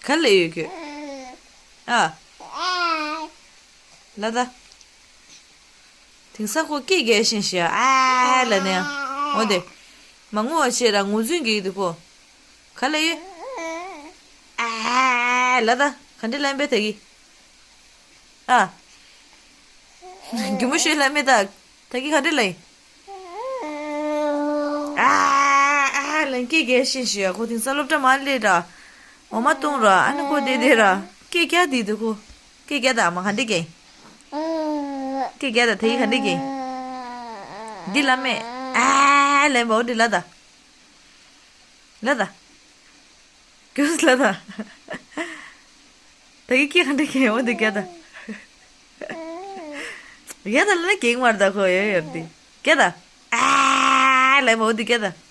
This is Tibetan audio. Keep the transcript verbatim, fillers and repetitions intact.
ག་ལ་ཡོད་ཁྱོད། ཨ། ལ་ད། དེང་སང་ཁོ་སྐད་རྒྱག་བཞིན་ཞིག་ཨ་ལ་ནས། འོ་དེ། མ་ངུ་བ་བྱས་ར་ངུ་རྫུན་རྒྱག་གི་འདུག་ཁོ། ག་ལ་ཡོད། ཨ་ལ་ད། ག་འདྲ་ལབ་པས་ད་གི། ཨ། རྒྱུ་མ་ཤོད་ལབ་མེད་ད། ད་གི་ག་འདྲ་ལབ་ཡིན། ཨ་ཨ་ལན་སྐད་རྒྱག་བཞིན་ཞིག་ཁོ་དེང་སང་སློབ་གྲྭ་མར་སླེབས་ར། འོ་མ་བཏུང་ར་ཨ་ནི་ཁོ་བསྡད་བསྡད་ར། སྐད་རྒྱག་དེ་འདུག་ཁོ། སྐད་རྒྱག་ད་མ་ག་འདྲ་རྒྱག་ཡིན། སྐད་རྒྱག་ད་ད་གི་ག་འདྲ་རྒྱག་ཡིན། འདི་ལབ་མེད། ཨ་ལན་པ་འོ་འདི་ལ་ད། ལ་ད། རྒྱུགས་ལ་ད། ད་གི་སྐད་ག་འདྲ་རྒྱག་ཡིན་འོ་འདི་རྒྱག་ད། རྒྱག་ད་ལ་ན་རྒྱག་མར་ད་ཁོ་ཡོད་ཡོད་འདི། རྒྱག་ད། ཨ་ལན་པ་འོ་འདི་རྒྱག་ད།